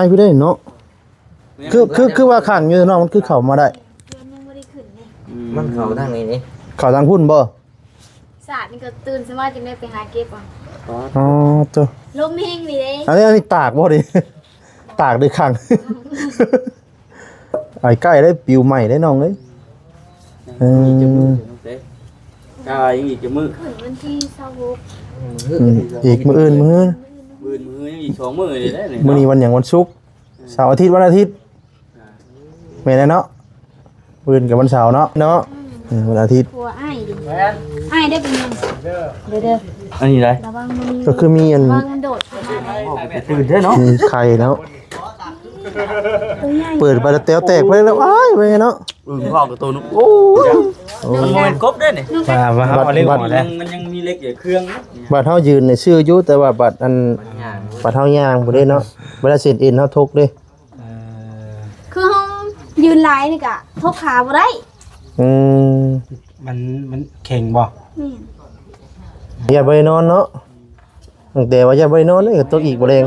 ອ້າຍຜູ້ໃດເນາະ ຄື ຄື ຄືວ່າຂັງຢູ່ເນາະ ມັນຄືເຂົ້າມາໄດ້ ມັນເຂົ້າທາງນີ້ນີ້ ເຂົ້າທາງພຸ້ນບໍ່? ສາດນີ້ກໍຕື່ນສະມາຈຶ່ງໄດ້ໄປຫາເກັບເອົາ. ອໍ ໂຕ ລົມແຮງນີ້ເດ້ ອັນນີ້ ອັນນີ້ຕາກບໍ່ນີ້? ຕາກຫຼືຂັງ? ໄອ້ໃກ້ໄດ້ ປິວໄໝ້ໄດ້ນ້ອງເອີຍ. ເອີ ກາວ່າຍັງອີກຈັກມື້? ຂຶ້ນວັນທີຊາວຫົກ ອືມ ອີກມື້ອື່ນ ມື້ ມື້ອື່ນ ມື້ອື່ນ ຍັງອີກສອງມື້ນີ້ແຫຼະ. ມື້ນີ້ວັນຫຍັງ? ວັນສຸກ ເສົາ ອາທິດ ວັນອາທິດ ອ່າ ແມ່ນແລ້ວເນາະ. ມື້ອື່ນກໍວັນເສົາເນາະ ເນາະ ອືມ ເອີ ວັນອາທິດ. ຜົວອ້າຍດິ ອ້າຍໄດ້ເປັນຫຍັງ? ເດີ ເດີ ອັນນີ້ໄດ໋ ລະວັງມັນ ກໍຄືມີອັນ ລະວັງມັນໂດດຂຶ້ນມາໄດ໋. ໂອ້ ໄປຕື່ນແທ້ເນາະ ມີໄຂ່ເນາະ ໂຕໃຫຍ່ ເປີດໄປແລ້ວແຕວແຕກໄປແລ້ວ ອ້າຍ ໄປເນາະ. ອືມ ພໍ່ກໍໂຕໜຶ່ງ ໂອ້ຍ ໂອ້ຍ ມັນບໍ່ແມ່ນກົບເດ້ນີ້ ວ່າ ວ່າເຮົາເອົາເຫຼັກອອກແລ້ວ ມັນຍັງມີເຫຼັກຢູ່ເຄື່ອງ. ບາດເຮົາຢືນນີ້ຊື່ຢູ່ ແຕ່ວ່າບາດອັນ ບາດເຮົາຍ່າງພຸ້ນເດ້ເນາະ ເວລາເສັ້ນເອັນເຮົາທົກເດ້. ເອີ ຄືເຮົາຢືນຫຼາຍນີ້ກະທົກຂາບໍ່ໄດ້. ອືມ ມັນ ມັນແຂງບໍ່? ແມ່ນ ຢ້ານບໍ່ໄດ້ນອນເນາະ ຕັ້ງແຕ່ວ່າຢ້ານບໍ່ໄດ້ນອນເດ້ ກໍຕົກອີກບໍ່ແລງ.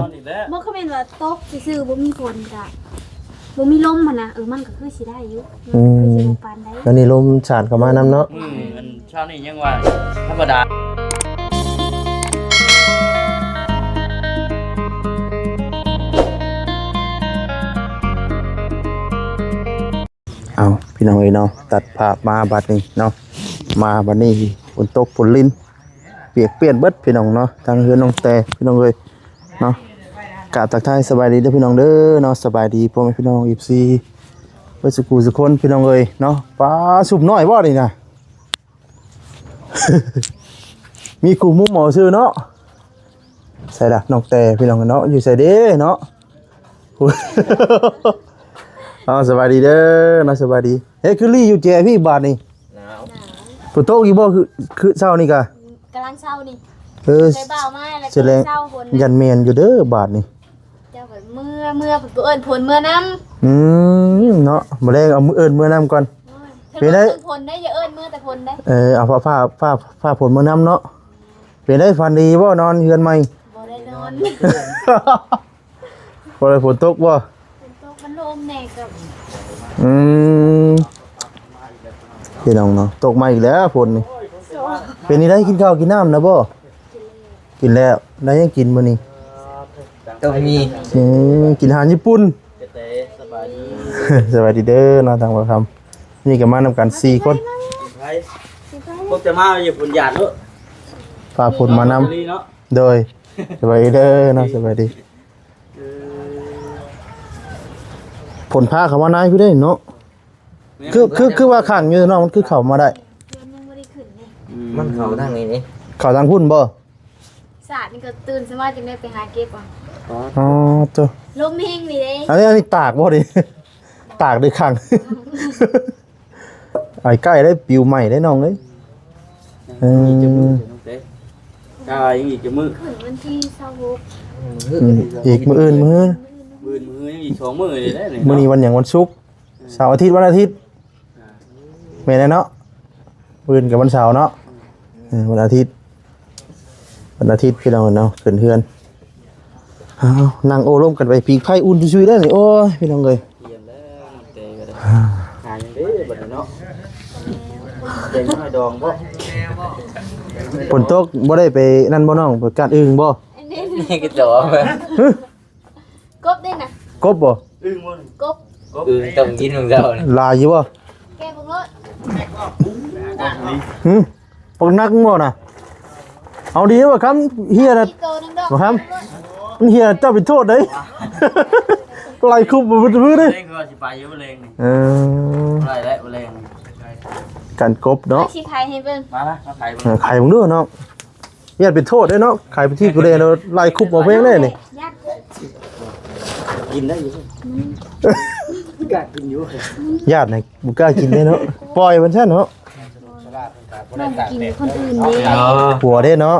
ບໍ່ ກໍແມ່ນວ່າຕົກຊື່ໆ ບໍ່ມີຝົນກະ ບໍ່ມີລົມຫັ້ນນະ ເອີ ມັນກໍຄືຊິໄດ້ຢູ່. ອືມ ຄືຊິບໍ່ປານໃດ ແລ້ວນີ້ລົມສາດເຂົ້າມານຳເນາະ. ມື້ອັນ ເຊົ້ານີ້ຍັງວ່າທຳມະດາ. ເອົາ ພີ່ນ້ອງເອີຍເນາະ ຕັດພາບມາບັດນີ້ເນາະ ມາບັດນີ້ຝົນຕົກຝົນລິນ ປຽກປຽນເບິດພີ່ນ້ອງເນາະ ທາງເຮືອນນ້ອງແຕພີ່ນ້ອງເອີຍເນາະ. ກາບທັກທາຍສະບາຍດີເດີພີ່ນ້ອງເດີເນາະ ສະບາຍດີພໍ່ແມ່ພີ່ນ້ອງ ເອັຟຊີ ເບິດສຸຂູສຸຄົນພີ່ນ້ອງເອີຍເນາະ. ປ້າ ຊຸບນ້ອຍບໍ່ນີ້ນະ? ມີຄູ່ມຸມເອົາຊື່ເນາະ. ໃສລະນ້ອງແຕພີ່ນ້ອງເນາະ ຢູ່ໃສເດ້ເນາະ? ເອົາ ສະບາຍດີເດີເນາະ ສະບາຍດີ. ເຮັດຄືລີ້ຢູ່ແຈພີ່ບາດນີ້ ໜາວ ຝົນຕົກຢູ່ບໍ່? ຄື ຄືເຊົ້ານີ້ກະ ກຳລັງເຊົ້ານີ້. ເອີ ແຕ່ບ່າວມາແລ້ວ ສະແດງ ກໍເຊົ້າຝົນນະ ຢ້ານແມ່ນຢູ່ເດີບາດນີ້. ເຈົ້າກໍເມືອ ເມືອເພິ່ນກໍເອີ້ນຝົນເມືອນຳ. ອືມ ເນາະ ມື້ແລງເອົາ ເອີ້ນເມືອນຳກ່ອນ. ເປັນໄດ໋ ຝົນໄດ໋ ຢ່າເອີ້ນເມືອແຕ່ຝົນໄດ໋. ເອີ ເອົາ ຟ້າ ຟ້າ ຟ້າ ຟ້າຝົນເມືອນຳເນາະ. ເປັນໄດ໋ ຝັນດີບໍ່ ນອນເຮືອນໃໝ່? ບໍ່ໄດ້ນອນ ບໍ່ໄດ້ຝົນຕົກບໍ່? ຝົນຕົກ ມັນລົມແດ່ກໍ ອືມ ພີ່ນ້ອງເນາະ ຕົກມາອີກແລ້ວຝົນນີ້. ເປັນຈັ່ງໃດ ກິນເຂົ້າກິນນ້ຳແລ້ວບໍ່? ກິນແລ້ວ ໄດ້ຫຍັງກິນມື້ນີ້? ຕົ້ມໝີ່ ອືມ ກິນອາຫານຍີ່ປຸ່ນ. ສະບາຍດີ ສະບາຍດີເດີເນາະ ທາງບ່າວຄຳ ນີ້ກໍມານຳກັນສີ່ຄົນ. ພວກຈະມາຢູ່ພຸ້ນ ຢ້ານໂລດ ຟ້າຝົນມານຳເນາະ. ໂດຍ ສະບາຍດີເດີເນາະ ສະບາຍດີ. ເອີ ຝົນພາເຂົ້າມານາຍຢູ່ເດ້ເນາະ. ຄື ຄື ຄືວ່າຂັງຢູ່ເນາະ ມັນຄືເຂົ້າມາໄດ້ ມັນເຂົ້າທາງນີ້ນີ້ ເຂົ້າທາງພຸ້ນບໍ່? ສາດນີ້ກໍຕື່ນສະມາຈຶ່ງໄດ້ໄປຫາເກັບເອົາ. ອໍ ໂຕ ລົມແຮງນີ້ເດ້ ອັນນີ້ ອັນນີ້ຕາກບໍ່ນີ້? ຕາກຫຼືຂັງ? ໄອ້ໃກ້ໄດ້ ປິວໃໝ່ໄດ້ນ້ອງເອີຍ. ເອີ ກາວ່າຍັງອີກຈັກມື້? ຂຶ້ນວັນທີຊາວຫົກ ອືມ ອີກມື້ອື່ນ ມື້ ມື້ອື່ນ ມື້ອື່ນ ຍັງອີກສອງມື້ນີ້ແຫຼະ. ມື້ນີ້ວັນຫຍັງ? ວັນສຸກ ເສົາ ອາທິດ ວັນອາທິດ ແມ່ນແລ້ວເນາະ. ມື້ອື່ນກໍວັນເສົາເນາະ ເອີ ວັນອາທິດ ວັນອາທິດ ພີ່ນ້ອງເນາະ ຂຶ້ນເຮືອນ. ເອົາ ນັ່ງໂອ້ລົມກັນໄປ ຜິງໄຟອຸ່ນຊຸຍໆ ໄດ້ນີ້. ໂອ້ຍ ພີ່ນ້ອງເອີຍ ຫາຫຍັງເດ້ບັດນີ້ເນາະ ແກງໜໍ່ໄມ້ດອງບໍ່? ຝົນຕົກບໍ່ໄດ້ໄປນັ້ນບໍ່ນ້ອງ ໄປການອຶ່ງບໍ່? ນີ້ກະຈອກ ຮະ ກົບເດ້ນະ ກົບບໍ່? ອຶ່ງບໍ່? ກົບ ອຶ່ງຕ້ອງກິນຂອງເຈົ້າ ຫຼາຍຢູ່ບໍ່? ແກະເບິ່ງໂລດ ຫຶ ບັກໜັກບໍ່ນະ? ເອົາດີວ່າຄຳ ເຮຍນະ ບໍ່ຄຳ ມັນເຮຍ ເຈົ້າເປັນໂທດເດ້ ໄລ່ຄຸບບໍ່ເບິດມື້ເດ້. ເອີ ການກົບເນາະ ຊິໄຂໃຫ້ເບິ່ງ ມາ ມາໄຂເບິ່ງ ເອີ ໄຂເບິ່ງດູເນາະ. ຢ້ານເປັນໂທດເດ້ເນາະ ໄຂໄປທີ່ກູແດນ ໄລ່ຄຸບເອົາແພງເດ້ນີ້. ກິນໄດ້ຢູ່ ກ້າກິນຢູ່ ຢ້ານນະ ບໍ່ກ້າກິນເດ້ເນາະ ປ່ອຍມັນຊັ້ນເນາະ. ນ້ອງກິນກັບຄົນອື່ນເດ້ ຜົວເດ້ເນາະ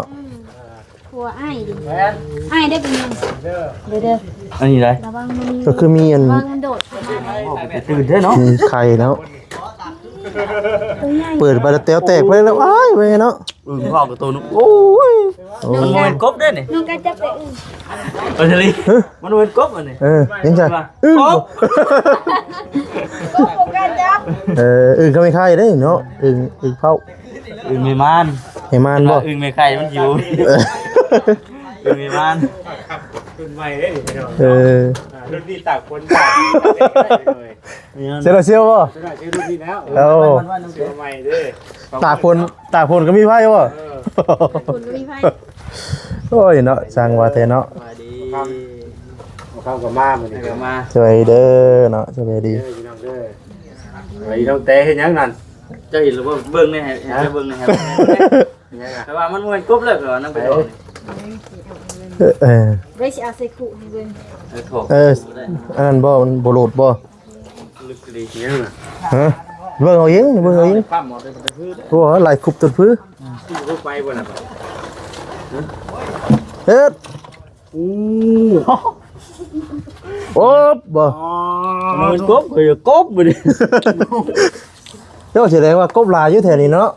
ຜົວອ້າຍເດ້ ອ້າຍໄດ້ເປັນຫຍັງ? ເດີ ອັນນີ້ໄດ໋ ລະວັງມັນ ກໍຄືມີອັນ ລະວັງມັນໂດດຂຶ້ນມາໄດ໋. ໂອ້ ໄປຕື່ນແທ້ເນາະ ມີໄຂ່ເນາະ ໂຕໃຫຍ່ ເປີດໄປແລ້ວແຕວແຕກໄປແລ້ວ ອ້າຍ ໄປເນາະ. ອຶ່ງເຜົາກະໂຕໜຶ່ງ. ໂອ້ຍ ໂອ້ ມັນບໍ່ແມ່ນກົບເດ້ນີ້ ນ້ອງກະຈັບໄປອຶ່ງ ເອີ ເທລີ ຮະ ມັນບໍ່ແມ່ນກົບອັນນີ້. ເອີ ຍັງໃຈ ວ່າ ອຶ່ງ ກົບ ກົບກະຈັບ. ເອີ ອຶ່ງກະມີໄຂ່ເດ້ເນາະ ອຶ່ງ ອຶ່ງເຜົາ ອຶ່ງແມ່ມ່ານ ແມ່ມ່ານບໍ່ ອຶ່ງແມ່ໄຂ່ມັນຢູ່. ເອີ ອຶ່ງແມ່ມ່ານ ລຸ້ນໃໝ່ເດ້ນີ້ພີ່ນ້ອງ. ເອີ ອ່າ ລຸ້ນນີ້ຕາກຝົນ ຕາກ ເຊລາເຊວບໍ່? ເຊລາເຊວລຸ້ນນີ້ແລ້ວ ເອົາ ເຊວໃໝ່ເດ້. ຕາກຝົນ ຕາກຝົນກະມີໄຟບໍ່? ເອີ ຕາກຝົນກະມີໄຟ. ໂອ້ຍເນາະ ຊ່າງວ່າແທ້ເນາະ. ສະບາຍດີ ເຂົ້າກະມາມື້ນີ້ ເຂົ້າກະມາ ສະບາຍດີເດີເນາະ ສະບາຍດີ ເດີພີ່ນ້ອງເດີ. ສະບາຍດີນ້ອງແຕ ເຮັດຫຍັງນັ້ນ? ເຈົ້າເຫັນແລ້ວບໍ່? ເບິ່ງແນ່ ໃຫ້ ໃຫ້ເບິ່ງແນ່ ໃຫ້ເບິ່ງແນ່. ແຕ່ວ່າມັນບໍ່ແມ່ນກົບແລ້ວ ເຂົາວ່ານຳໄປດອກນີ້. ເອີ ເອີ ໄວ້ຊິເອົາໃສ່ຄຸໃຫ້ເບິ່ງ. ເອີ ຖອກ ເອີ ອັນນັ້ນບໍ່ ມັນບໍ່ໂຫຼດບໍ່? ລຶກດີຫຍັງນະ? ຮະ ເບິ່ງເອົາເອງ ເບິ່ງເອົາເອງ. ປ້ຳເອົາແຕ່ ໂອ້ ຫຼາຍຄຸບຕົນພື ອືມ ໄປບໍ່ລະ? ເຮັດ ໂອ້ ໂອບ ບໍ່ ອໍ ມັນກົບ ເອີ ກົບບໍ່ນີ້. ເຈົ້າ ສະແດງວ່າກົບຫຼາຍຢູ່ແຖວນີ້ເນາະ.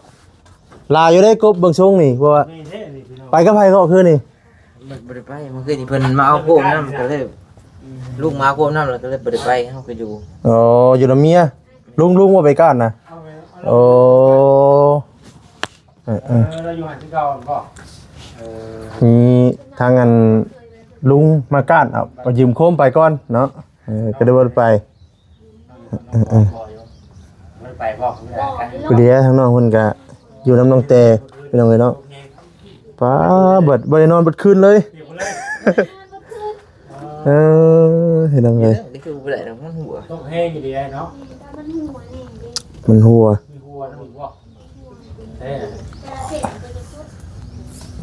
ຫຼາຍຢູ່ເດ້ກົບເບິ່ງຊົງນີ້ ເພາະວ່າ ນີ້ເດ້ນີ້ພີ່ນ້ອງ ໄປກັບໃຜເກາະຄືນນີ້? ບໍ່ໄດ້ໄປ ມື້ຄືນນີ້ເພິ່ນມາເອົາໂຄມນຳ ກະເລີຍ ອືມ ລຸງມາເອົາໂຄມນຳ ລະກະເລີຍບໍ່ໄດ້ໄປ ເຮົາກະຢູ່. ອໍ ຢູ່ນຳເມຍ ລຸງ ລຸງບໍ່ໄປການນະ. ໂອ້ ເອີ ເອີ ເອີ ລາວຢູ່ຫັ້ນຄືເກົ່າບໍ່? ເອີ ມີທາງອັນລຸງມາການ ເອົາ ມາຢືມໂຄມໄປກ່ອນເນາະ. ເອີ ກະໄດ້ບໍ່ໄດ້ໄປ. ເອີ ເອີ ບໍ່ໄດ້ໄປບໍ່? ພໍດີທາງນ້ອງເພິ່ນກະຢູ່ນຳນ້ອງແຕ່ ພີ່ນ້ອງເອີຍເນາະ. ປ້າ ເບິດ ບໍ່ໄດ້ນອນເບິດຄືນເລີຍ. ເອີ ພີ່ນ້ອງເອີຍ ນີ້ຄືບໍ່ໄດ້ດອກ ມັນຮົ່ວ ຕົກແຮງອີ່ຫຼີເນາະ. ມັນຮົ່ວ ມັນຮົ່ວ ມີຮົ່ວນຳບໍ່? ແທ້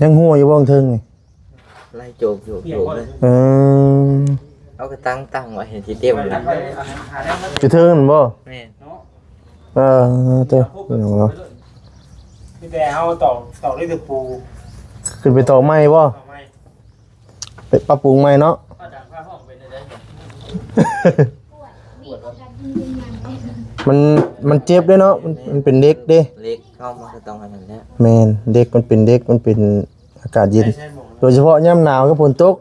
ຍັງຮົ່ວຢູ່ບໍ່ເທິງນີ້? ໄລ່ໂຈກ ໂຈກ ໂຈກເລີຍ. ເອີ ເອົາກະຕັງຕັ້ງໄວ້ໃຫ້ຊິເຕັມລະ ຢູ່ເທິງນັ້ນບໍ່? ແມ່ນ. ເອີ ເຕີ ພີ່ນ້ອງເນາະ ມີແຕ່ເຮົາຕອກ ຕອກດ້ວຍຕະປູ ຂຶ້ນໄປຕອກໃໝ່ບໍ່? ຕອກໃໝ່ ໄປປັບປຸງໃໝ່ເນາະ. ມັນ ມັນເຈັບເດ້ເນາະ ມັນ ມັນເປັນເຫຼັກເດ້ ເຫຼັກເຮົາມັນກະຕ້ອງອັນນັ້ນແຫຼະ. ແມ່ນ ເຫຼັກ ມັນເປັນເຫຼັກ ມັນເປັນອາກາດເຢັນ ໂດຍສະເພາະຍາມໜາວກັບຝົນຕົກ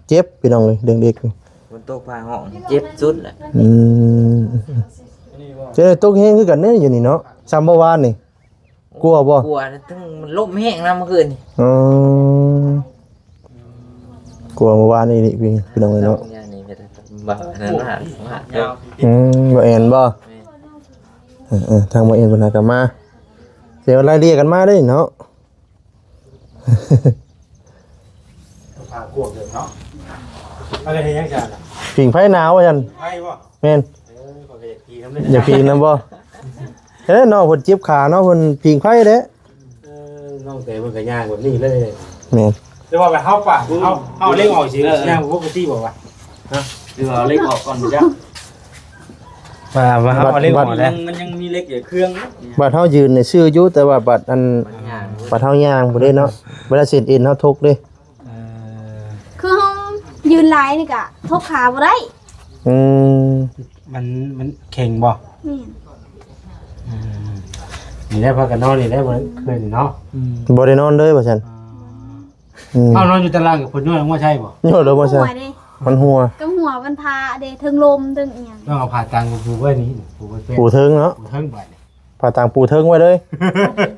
ເຈັບພີ່ນ້ອງເອີຍ ເລື່ອງເດັກນີ້ ຝົນຕົກຟ້າຮ້ອງເຈັບສຸດແຫຼະ. ອືມ ຈະໄດ້ຕົກແຮງຄືກັນເດ້ຢູ່ນີ້ເນາະ ຊ່ຳເມື່ອວານນີ້. ກົວບໍ່? ກົວ ທັງມັນລົມແຮງນຳມື້ຄືນນີ້. ອໍ ກົວເມື່ອວານນີ້ນີ້ ພີ່ນ້ອງເອີຍເນາະ. ອືມ ບໍ່ແອນບໍ່? ເອີ ເອີ ທາງບໍ່ແອນເພິ່ນຫາກະມາ ແຕ່ວ່າໄລ່ເລ່ຍກັນມາເດ້ເນາະ. ພາກວມເດີເນາະ ມາເຮັດຫຍັງຊັ້ນ? ຜິງໄຟໜາວວ່າຊັ້ນ. ໄຟບໍ່? ແມ່ນ ເອີ ຂ້ອຍກະຢາກຜີງນຳເດ້ ຢາກຜິງນຳບໍ່? ເອີ ນ້ອງເພິ່ນເຈັບຂາເນາະ ເພິ່ນຜິງໄຟເດ້. ເອີ ນ້ອງແຕເພິ່ນກະຍ່າງແບບນີ້ເລີຍ. ແມ່ນ ແຕ່ວ່າເຮົາປະ ເຮົາ ເຮົາເລັກອອກຊິ ເອີ ຊິຍ່າງປົກກະຕິບໍ່ວະ? ຮະ ຫຼືວ່າເອົາເຫຼັກອອກກ່ອນບໍ່ຈັກ ວ່າ ວ່າເຮົາເອົາເຫຼັກອອກແລ້ວ ມັນຍັງມີເຫຼັກຢູ່ເຄື່ອງ. ບາດເຮົາຢືນນີ້ຊື່ຢູ່ ແຕ່ວ່າບາດອັນ ບາດເຮົາຍ່າງພຸ້ນເດ້ເນາະ ເວລາເສັ້ນເອັນເຮົາທົກເດ້. ເອີ ຄືເຮົາຢືນຫຼາຍນີ້ກະທົກຂາບໍ່ໄດ້. ອືມ ມັນ ມັນເຄັ່ງບໍ່? ແມ່ນ. ອືມ ນີ້ແຫຼະ ພາກັນນອນນີ້ແຫຼະ ມື້ຄືນນີ້ເນາະ. ອືມ ບໍ່ໄດ້ນອນເລີຍວ່າຊັ້ນ. ອໍ ອືມ ເອົາ ນອນຢູ່ຕາລ່າງກະເພິ່ນຍ້ອຍອອກມາໃຊ້ບໍ່? ຍ້ອຍອອກມາໃຊ້ ມັນຮົ່ວເດ້ ມັນຮົ່ວ ກະຮົ່ວມັນພາເດ້ ເທິງລົມເທິງອີ່ຫຍັງ. ຕ້ອງເອົາຜ້າຕາງມາປູໄວ້ນີ້ ປູໄວ້ ປູເທິງເນາະ ປູເທິງບາດນີ້ ຜ້າຕາງປູເທິງໄວ້ເລີຍ.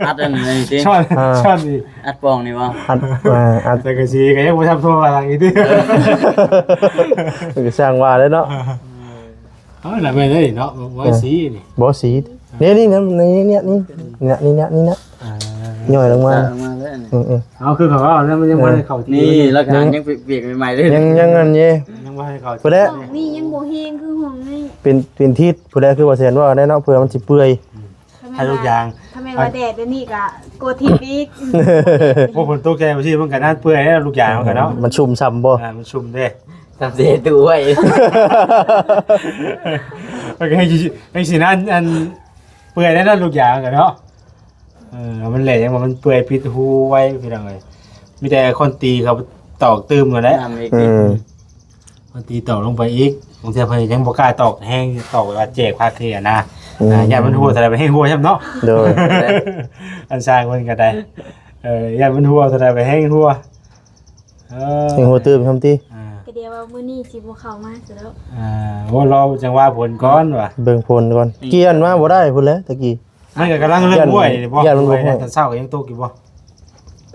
ອັດອັນນີ້ໃສ່ ຊ້ອນ ເອີ ຊ້ອນນີ້ ອັດປ່ອງນີ້ບໍ່? ອັດ ເອີ ອັດ ແຕ່ກະສີກະຍັງບໍ່ທັນທົ່ວວ່າຫຼັງອີກຕິ ກະຊ່າງວ່າເລີຍເນາະ. ເອີ ລະແມ່ນເດ້ເນາະ ບໍ່ສີນີ້ ບໍ່ສີ ນີ້ ນີ້ ນີ້ ນີ້ ນີ້ ນີ້ ນີ້ ນີ້ ນີ້ ນີ້ ນີ້ ນີ້ ອ່າ ຍ່ອຍລົງມາ ລງມາເລີຍນີ້. ອືມ ເອົາ ຄືເຂົາເວົ້າແລ້ວ ມັນຍັງບໍ່ໄດ້ເຂົ້າທີ່ ນີ້ລະກະຍັງປຽກໃໝ່ໆເດ້ ຍັງ ຍັງອັນນີ້ ຍັງບໍ່ໄດ້ເຂົ້າທີ່ ພຸ້ນແຫຼະ ຫ້ອງນີ້ຍັງບໍ່ແຮງຄືຫ້ອງນີ້ ເປັນ ເປັນທິດພຸ້ນແຫຼະ ຄືວ່າແຊນເວົ້າແຫຼະເນາະ ເພື່ອມັນຊິເປື່ອຍ. ອືມ ໃຫ້ທຸກຢ່າງ ຖ້າແມ່ນວ່າແດດດຽວນີ້ກະກົວທິບອີກ. ໂອ້ ຝົນຕົກໃສ່ຈັ່ງຊີ້ ມັນກະນານເປື່ອຍແລ້ວ ລູກຢາງມັນກະເນາະ ມັນຊຸ່ມຊ່ຳບໍ່? ອ່າ ມັນຊຸ່ມເດ້ ຊ່ຳຊິເຮັດຕູ້ໄວ້ ມັນກະໃຫ້ຊິ ໃຫ້ຊິນານ ອັນ ເປື່ອຍແລ້ວເນາະ ລູກຢາງມັນກະເນາະ. ເອີ ມັນແຫຼະຫຍັງວ່າມັນເປື່ອຍ ປິດຮູໄວ້ພີ່ນ້ອງເອີຍ ມີແຕ່ຄົນຕີເຂົາຕອກຕື່ມຫັ້ນແຫຼະ. ອືມ ມັນຕີຕອກລົງໄປອີກ ບາງເທື່ອເພິ່ນຍັງບໍ່ກ້າຕອກແຮງ ຕອກແບບວ່າແຈກພາກເຂດນະ ອືມ ອ່າ ຢ້ານມັນຮົ່ວເທົ່າໃດໄປແຮ່ງຮົ່ວຊ້ຳເນາະ. ໂດຍ ອັນຊ່າງເພິ່ນກໍໄດ້ ເອີ ຢ້ານມັນຮົ່ວເທົ່າໃດໄປແຮ່ງຮົ່ວ ເອີ ແຮ່ງຮົ່ວຕື່ມຊ້ຳຕິ. ອ່າ ກໍດຽວວ່າມື້ນີ້ຊິບໍ່ເຂົ້າມາຊະແລ້ວ. ອ່າ ໂອ້ ລໍຈັງຫວະຝົນກ່ອນວ່າ ເບິ່ງຝົນກ່ອນ ອືມ ກຽນມາບໍ່ໄດ້ພຸ້ນແຫຼະຕະກີ້. ມັນກໍກຳລັງເລີ່ມຫ້ວຍນີ້ບໍ່? ຢ້ານມັນບໍ່ຫ້ວຍ ຕອນເຊົ້າກໍຍັງຕົກຢູ່ບໍ່?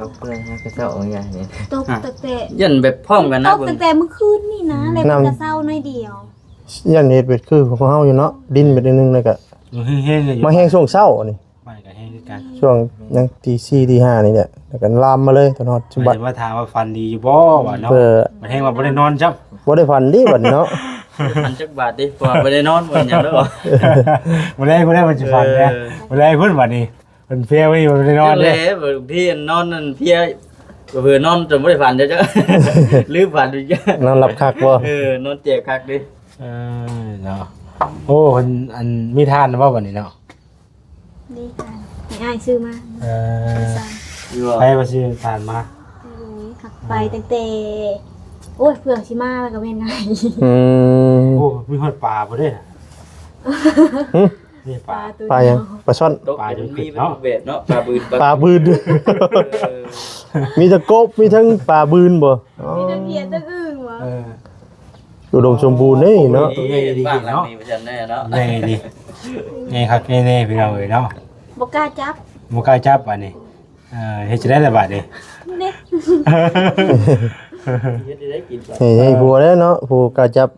ຕົກເມື່ອຍ ກະເຊົ້າຢ່າງນີ້ ຕົກ ອ່ະ ຕັ້ງແຕ່ ຢ້ານແບບພ້ອມກັນນະ ຕົກຕັ້ງແຕ່ມື້ຄືນນີ້ນະ ອືມ ແລ້ວມັນກໍເຊົາໜ້ອຍດຽວ. ຢ້ານເຮັດເປັນຄືຂອງເຮົາຢູ່ເນາະ ດິນເປັນໜຶ່ງແລ້ວກໍ ແຮງໆ ມາແຮງຊ່ວງເຊົ້ານີ້ ມັນກໍແຮງຄືກັນ ຊ່ວງຍັງຕີສີ່ ຕີຫ້ານີ້ແຫຼະ ແລ້ວກໍລາມມາເລີຍ ຕອນຮອດສະບັດ ມາຖາມວ່າຝັນດີຢູ່ບໍ່ວ່າເນາະ. ເອີ ມັນແຮງວ່າບໍ່ໄດ້ນອນຊ້ຳ ບໍ່ໄດ້ຝັນເດ້ບັດນີ້ເນາະ. ບໍ່ໄດ້ຝັນຈັກບາດເດ້ ເພາະວ່າບໍ່ໄດ້ນອນ ບໍ່ໄດ້ຫຍັງເລີຍ. ບໍ່ໄດ້ ບໍ່ໄດ້ ມັນຊິຝັນແດ່ ເອີ ບໍ່ໄດ້ເພິ່ນບັດນີ້ ເພິ່ນເພຍໄວ້ຢູ່ ບໍ່ໄດ້ນອນເດ້. ແຫຼະ ບາງທີນອນນັ້ນເພຍ ເຜີນອນຈົນບໍ່ໄດ້ຝັນເດີ ລືມຝັນອີກ ນອນຫຼັບຄັກບໍ່? ເອີ ນອນແຈບຄັກເດ້. ເອີ ເນາະ ໂອ້ ເພິ່ນ ອັນ ມີທານແລ້ວບໍ່ບັດນີ້ເນາະ? ມີທານ ໃຫ້ອ້າຍຊື້ມາ. ເອີ ໃຜວ່າຊື້ທານມາ? ໂອ້ຍ ຮັກໄປຕັ້ງແຕ່ ໂອ້ຍ ເພື່ອຊິມາມັນກໍແມ່ນງ່າຍ. ອືມ ໂອ້ ມີຮອດປາພຸ້ນເດ້. ຫຶ? ນີ້ປາ ປາຫຍັງ? ປາຊ່ອນ ຕກ ປາຈົນຂຶ້ນເນາະ ແບບເນາະ ປາບືນ ປາບືນ ເອີ ມີທັງກົບ ມີທັງປາບືນບໍ່? ອໍ ມີທັງຫຽດທັງອຶ່ງບໍ່? ເອີ ອຸດົມສົມບູນເດ້ເນາະ ໂຕໃຫຍ່ດີເນາະ ບ້ານຫຼັງນີ້ວ່າຊັ້ນແນ່ເນາະ ໃຫຍ່ດີ ໃຫຍ່ຄັກໃຫຍ່ແນ່ພີ່ນ້ອງເອີຍເນາະ. ບໍ່ກ້າຈັບ ບໍ່ກ້າຈັບບາດນີ້ ເອີ ເຮັດຈັ່ງໃດລະບາດນີ້ ເດ້ ເຮັດໄດ້ກິນ ໃຫ້ ໃຫ້ຜົວແລ້ວເນາະ ຜູ້ກ້າຈັບ.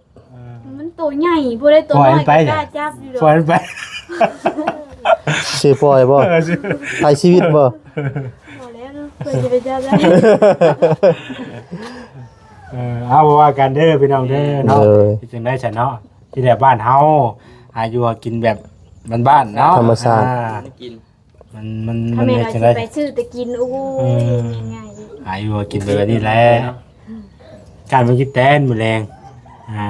ມັນໂຕໃຫຍ່ ຜູ້ໃດໂຕນ້ອຍກໍກ້າຈັບຢູ່ດອກ ປ່ອຍມັນໄປ ຊິປ່ອຍບໍ່? ເອີ ຊິ ຖ່າຍຊີວິດບໍ່? ບໍ່ແລ້ວເນາະ ເພິ່ນຊິໄປຈັບໄດ້. ເອີ ເອົາ ບໍ່ວ່າກັນເດີພີ່ນ້ອງເດີເນາະ ເອີ ເຮັດຈັ່ງໃດຊັ້ນເນາະ ທີ່ແບບບ້ານເຮົາຫາຢູ່ຫາກິນແບບບ້ານໆເນາະ ທຳມະຊາດ ອ່າ ມັນ ມັນ ມັນເຮັດຈັ່ງໃດ ໄປຊື້ແຕ່ກິນ ໂອ້ຍ ເອີ ງ່າຍໆ ຫາຢູ່ຫາກິນໄປແບບນີ້ແຫຼະ ການໄປກິນແຕນມື້ແລງ ອ່າ